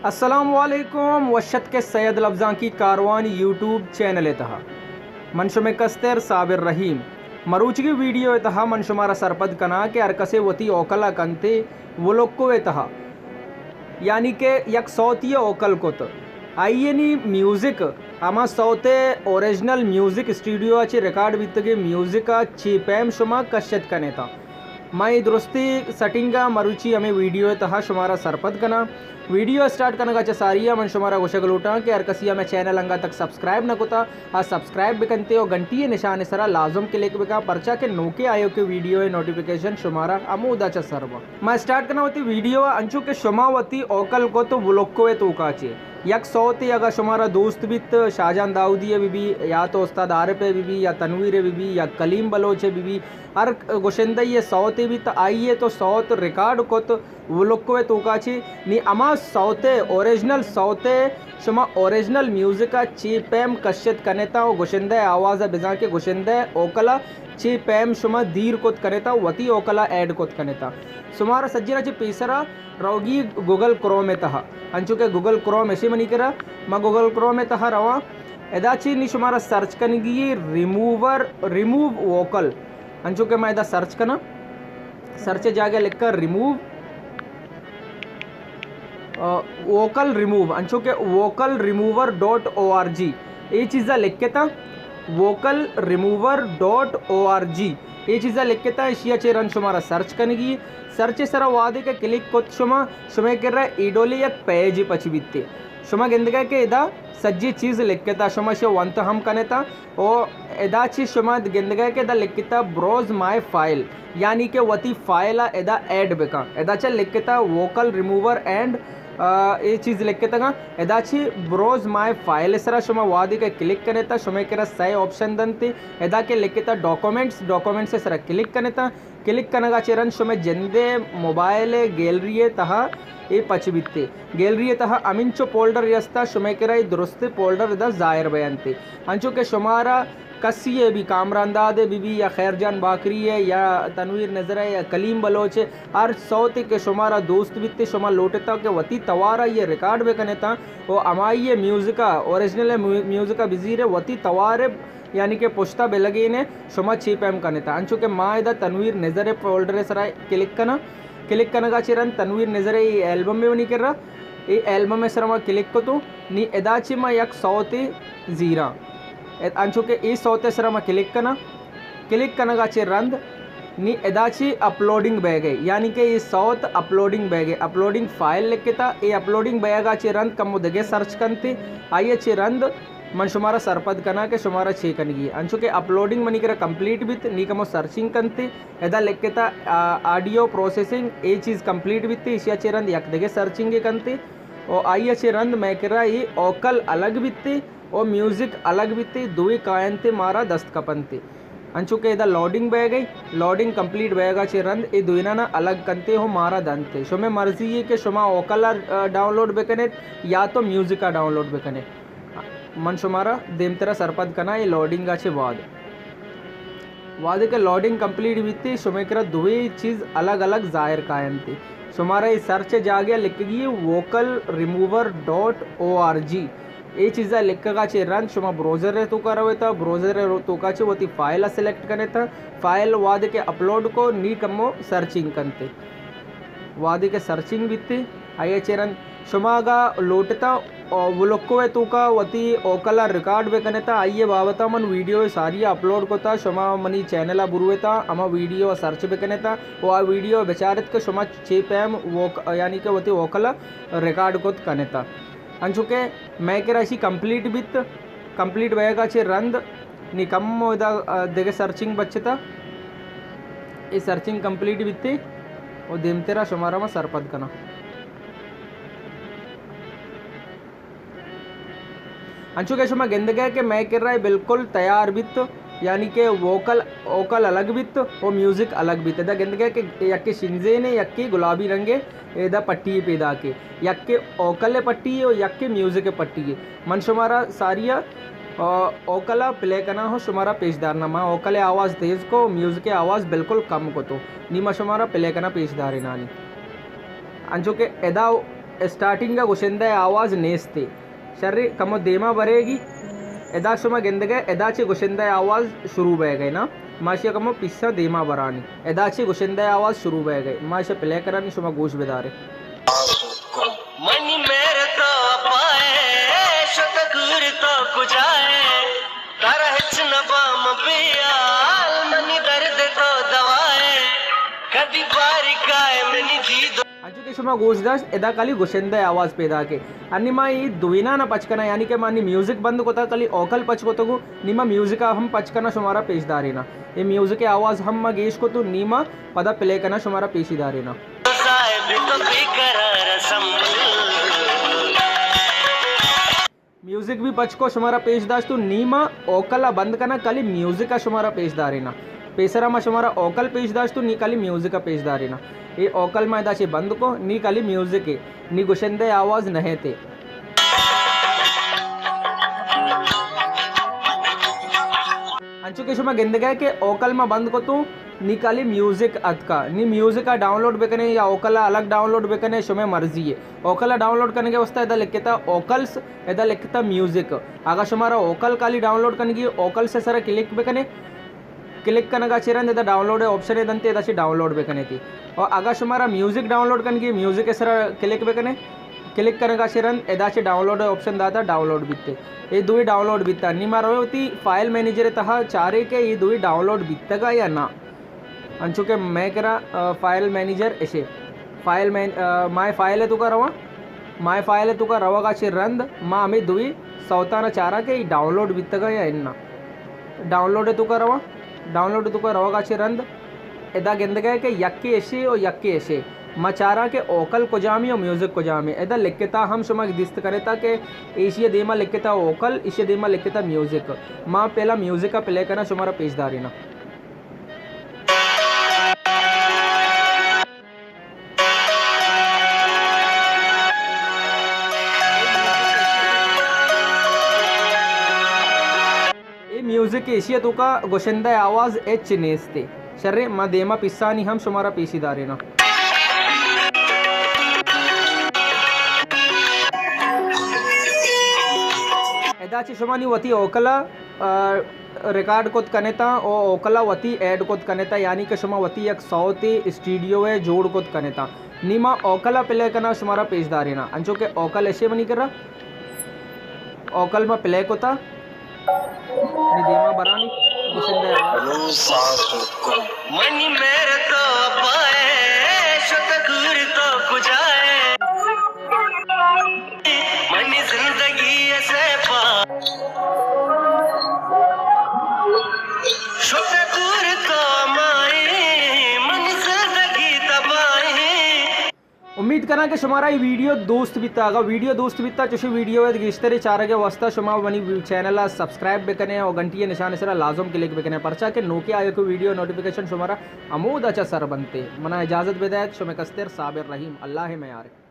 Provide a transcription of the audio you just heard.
السلام علیکم، وشت کے سید لبزانکی کاروان یوٹیوب چینل ءِ تہا من شمے کستر صابر رحیم۔ مروچگی ویڈیو ءِ تہا من شمارا سرپد کناں کہ ہر کسے وتی اوکل ءَ کنتے ولوکو ءِ تہا، یعنی کہ یک سوتی ءَ اوکل کت، آئی ءِ نی میوزک، ہما سوت ءِ اوریجنل میوزک اسٹوڈیو ءَ چہ ریکارڈ بیتگیں میوزک ءَ چے پیم شما کشت کن اتاں۔ ما اے درستی سیٹنگ ءَ مروچی ہمے ویڈیو ءِ تہا شمارا سرپد کناں۔ ویڈیو ءِ سٹارٹ کنگ ءَ چہ ساری ءَ من شمارا گوشگ لوٹاں کہ ہر کسی ہمے چینل انگا تک سبسکرائب نہ کتا، آ سبسکرائب بکنتے و گھنٹی ءِ نشان ءِ سرا لازم کلک بکا، پرچا کہ نوکیں آیوکیں ویڈیو ءِ نوٹیفیکیشن شمارا ہمودا چہ سر باں۔ ما سٹارٹ کناں وتی ویڈیو ءَ۔ انچو کہ شما وتی اوکل کت ولوکو ءِ توکا چے یک سوتے، اگاں شمارا دوست بیت، شاہجان داؤدی ءِ بہ بی یا تو استاد عارف ءِ بہ بی یا تنویر ءِ بہ بی یا کلیم بلوچ ءِ بہ بی، ہر گشندہ ءِ سوتے بیت، آئی ءِ تو سوت ریکارڈ کت ولوکو ءِ توکا چے، نی ہما سوت ءِ، اوریجنل سوت ءِ شما اوریجنل میوزک ءَ چے پیم کشت کن اتاں و گشندہ ءِ آواز ءَ، بزاں کہ گشندہ ءِ اوکل ءَ چے پیم شما دیر کت کن اتاں، وتی اوکل ءَ ایڈ کت کن اتاں۔ شمارا سجینا چہ پیسرا روگی گوگل کروم ءِ تہا، انچو کہ گوگل کروم ایشی منی کرا، ما گوگل کروم ءِ تہا رواں۔ ادا چی نی شمارا سرچ کنگی ریموور، ریموو ووکل، انچو کہ ما ادا سرچ کناں، سرچ ءِ جاگہ لکھاں ریموو، آ، ووکل ریموو، انچو کہ vocal remover dot O R G, اے چیزا لکھتا، vocal remover dot O R G, اے چیزا لکھتا، اشیا چہ رند شمارا سرچ کنگی۔ سرچ ءِ سرا وہدے کہ کلک کت شما، شمئے کرا اے ڈولے یک پیج پچ بیتے۔ شما گندگا کہ ادا سجی چیز لکھتا، شما اشیا ونت ہم کنتا۔ او ادا چی شما گندگا کہ ادا لکھتا بروز مائی فائل، یعنی کہ وتی فائل ءَ ادا ایڈ بکن۔ ادا چہ لکھتا ووکل ریموور اینڈ، آ، اے چیز لکھتگا۔ ادا چی بروز مائی فائل ءِ سرا شما وہدے کہ کلک کنتا، شمئے کرا سئے آپشن دنتے۔ ادا کہ لکھتا ڈاکومنٹس، ڈاکومنٹس ءِ سرا کلک کنتا۔ کلک کنگا چہ رند شمئے جندے موبائل ءِ گیلری ءِ تہا اے پچ بیتے۔ گیلری ءِ تہا ہمینچو پولڈر یستا، شمئے کرا اے درستی پولڈر ادا ظاہر بینتے۔ انچو کہ شمارا کسی ءِ بی، کامران داد ءِ بہ بی یا خیر جان باکری ءِ یا تنویر نظر ءِ یا کلیم بلوچ ءِ، ہر سوتے کہ شمارا دوست بیتے، شما لوٹتا کہ وتی توارا اے ریکارڈ بکنتا و ہمائی ءِ میوزک ءَ، اوریجنل ءِ میو-، میوزک ءَ بزیرے وتی توار ءِ یعنی کہ پشتا بلگینے، شما چی پیم کنتا۔ انچو کہ ما ادا تنویر نظر ءِ فولڈر ءِ سرا کلک کناں۔ کلک کنگا چہ رند تنویر نظر ءِ اے البم ءِ منی کرا، اے البم ءِ سرا ما کلک کتو، نی ادا چہ ما یک سوتے زیراں۔ انچو کہ اے سوت ءِ سرا ما کلک کناں۔ کلک کنگا چہ رند نی ادا چہ اپلوڈنگ بیگئے، یعنی کہ اے سوت اپلوڈنگ بیگئے، اپلوڈنگ فائل لکھتا، اے اپلوڈنگ بیگا چہ رند کمو دگہ سرچ کنتے، آئی ءَ چہ رند من شمارا سرپد کناں کہ شمارا چے کنگی۔ انچو کہ اپلوڈنگ منی کرا کمپلیٹ بیت، نی کمو سرچنگ کنتے۔ ادا لکھتا، آ، آڈیو پروسیسنگ، اے چیز کمپلیٹ بیتے، ایشی ءَ چہ رند یک دگہ سرچنگ کنتے۔ او آئی ءَ چہ رند مئے کرا اے اوکل الگ بیتے، او میوزک الگ بیتے، دوئے کاینتے مارا دست کپنتے۔ انچو کہ ادا لوڈنگ بیگئے، لوڈنگ کمپلیٹ بیگا چہ رند اے دوئینانا الگ کنتے ہو مارا دنتے۔ شمئے مرضی ہے کہ شما اوکل ءَ، آ، ڈاؤنلوڈ بکنیت یا تو میوزک ءَ ڈاؤنلوڈ بکنیت۔ من شمارا دیمترا سرپد کناں اے لوڈنگ ءَ چہ بعد۔ وہدے کہ لوڈنگ کمپلیٹ بیتے، شمئے کرا دوئیں چیز الگ الگ ظاہر کاینتے۔ شمارا اے سرچ ءِ جاگہ ءَ لکھگی vocal remover dot O R G. اے چیزا لکھگا چہ رند شما بروزر ءِ توکا رویتا، بروزر ءِ توکا چہ وتی فائل ءَ سلیکٹ کنیتا۔ فائل وہدے کہ اپلوڈ کو، نی کمو سرچنگ کنتے۔ وہدے کہ سرچنگ بیتے، آئی ءَ چہ رند شما اگاں لوٹتا، او، ولکو ءِ توکا وتی اوکل ءَ ریکارڈ بکنتا، آئی ءِ بابت ءَ من ویڈیو ساری اپلوڈ کتا، شما منی چینل ءَ برویتا، ہما ویڈیو ءَ سرچ بکنتا، و آ ویڈیو ءَ بچارت کہ شما چے پیم ووک-، یعنی کہ وتی اوکل ءَ ریکارڈ کت کنتا۔ انچو کہ مئے کرا اشی کمپلیٹ بیت، کمپلیٹ بئیگا چہ رند نی کمو ادا، آ، دگہ سرچنگ بچتا۔ اے سرچنگ کمپلیٹ بیتے و دیمترا شمارا ما سرپد کناں۔ انچو کہ شما گندگئے کہ مئے کرا اے بالکل تیار بیت، یعنی کہ ووکل، اوکل الگ بیت و میوزک الگ بیت۔ ادا گندگئے کہ یکے شنزینے، یکے گلابی رنگے، ادا پٹی پیداکے، یکے اوکل پٹی و یکے میوزک پٹی۔ من شمارا ساری ءَ، آ، اوکل ءَ پلے کناں ہو شمارا پیش دارنا۔ ما اوکل ءِ آواز تیز کو، میوزک ءِ آواز بالکل کم کو تو۔ نی ما شمارا پلے کناں پیش دارینانی۔ انچو کہ ادا اسٹارٹنگ ءَ گشندہ ءِ آواز نیست۔ شریں، کمو دیما برے گی۔ ادا شما گندگے، ادا چہ گشندہ ءِ آواز شروع بئیگ ءَ نا۔ ما اشی ءَ کمو پیسا دیما برانی۔ ادا چہ گشندہ ءِ آواز شروع بئیگ ءَ۔ ما اشی ءَ پلے کنانی، شما گوش بدارے۔ منی مہر تو پائے، شت دور تو کجائے، ترا ہچ نبام بیال، منی درد تو دوائے، کدی باری کائے منی دید۔ انچو کہ شما گوش داشت، ادا کالی گشندہ ءِ آواز پیداک اے۔ انی ما اے دوینان ءَ پچ کناں، یعنی کہ ما انی میوزک بند کتا، کالی اوکل پچ کتگو، نی ما میوزک ءَ ہم پچ کناں، شمارا پیش دارینا۔ اے میوزک ءِ آواز ہم ما گیش کتو، نی ما پدا پلے کناں، شمارا پیشی دارینا۔ صاحب تو بے قرار سمبل۔ میوزک بھی پچ کو، شمارا پیش داشتو، نی ما اوکل ءَ بند کناں، کالی میوزک ءَ شمارا پیش دارینا۔ پیسرا ما شمارا اوکل پیش داشتو، نی کالی میوزک ءَ پیش دارینا۔ اے اوکل ما ادا چہ بند کو، نی کالی میوزک اے، نی گشندہ ءِ آواز نہ تے۔ انچو کہ شما گندگے کہ اوکل ما بند کتو، نی کالی میوزک اتکا۔ نی میوزک ءَ ڈاؤنلوڈ بکنے یا اوکل ءَ الگ ڈاؤنلوڈ بکنے، شمے مرضی اے۔ اوکل ءَ ڈاؤنلوڈ کنگے واسطہ ادا لکھتا اوکلز، ادا لکھتا میوزک۔ اگا شمارا اوکل کالی ڈاؤنلوڈ کنگی، اوکلز ءِ سرا کلک بکنے، کلک کنگا چہ رند ادا ڈاؤنلوڈ ءِ آپشن اے دنتے، ادا چہ ڈاؤنلوڈ بکنے تی۔ اور اگا شمارا میوزک ڈاؤنلوڈ کنگی، میوزک ءِ سرا کلک بکنے، کلک کنگا چہ رند ادا چہ ڈاؤنلوڈ ءِ آپشن داتا، ڈاؤنلوڈ بیتے۔ اے دوئی ڈاؤنلوڈ بیتا۔ نی ما روے وتی فائل مینیجر ءِ تہا چارے کہ اے دوئی ڈاؤنلوڈ بیتگا یا نا۔ انچو کہ مئے کرا، آ، فائل مینیجر اشے۔ فائل مین-، آ، مائے فائل ءِ توکا رواں۔ مائے فائل ءِ توکا روگا چہ رند ما ہمے دوئی سوتانا چاراں کہ اے ڈاؤنلوڈ بیتگا یا انا۔ ڈاؤنلوڈ ءِ توکا رواں۔ ڈاؤنلوڈ ءِ توکا روگا چہ رند ادا گندگے کہ یکے اشے و یکے اشے۔ ما چاراں کہ اوکل کجامی و میوزک کجامی۔ ادا لکھتا ہم شما دیست کنتا کہ ایشی دیما لکھتا اوکل، ایشی دیما لکھتا میوزک۔ ما پہلا میوزک ءَ پلے کناں، شمارا پیش دارینا۔ اے میوزک ایشی ءِ توکا گشندہ ءِ آواز ہچ نیستے۔ شریں، ما دیما پسانی ہم شمارا پیشی دارینا۔ ادا چہ شما نی وتی اوکلا، آ، ریکارڈ کت کنیتا او اوکلا وتی ایڈ کت کنیتا، یعنی کہ شما وتی یک سوتے اسٹوڈیو ءَ جوڑ کت کنیتا۔ نی ما اوکلا پلے کنا شمارا پیش دارینا، انچو کہ اوکل اشے منی کرا۔ اوکل ما پلے کتا۔ نی دیما برانی گشندہ ءِ آواز۔ منی مہر تو پائے، شت دور تو کجائے۔ منی زندگی ءِ سیپا شت دور تو مائے، منی زندگی تباہی۔ امید کناں کہ شمارا اے ویڈیو دوست بیتا۔ اگا ویڈیو دوست بیتا، چوشی ویڈیو ءِ گیشترے چارگ ءِ واسطہ شما منی چینل ءَ سبسکرائب بکنے اور گھنٹی ءِ نشان ءِ سرا لازم کلک بکنے، پرچا کہ نوکیں آیوکیں ویڈیو نوٹیفیکیشن شمارا ہمودا چہ سر بنتے۔ منا اجازت بدئیت، شمے کستر صابر رحیم، اللہ ءِ میارے۔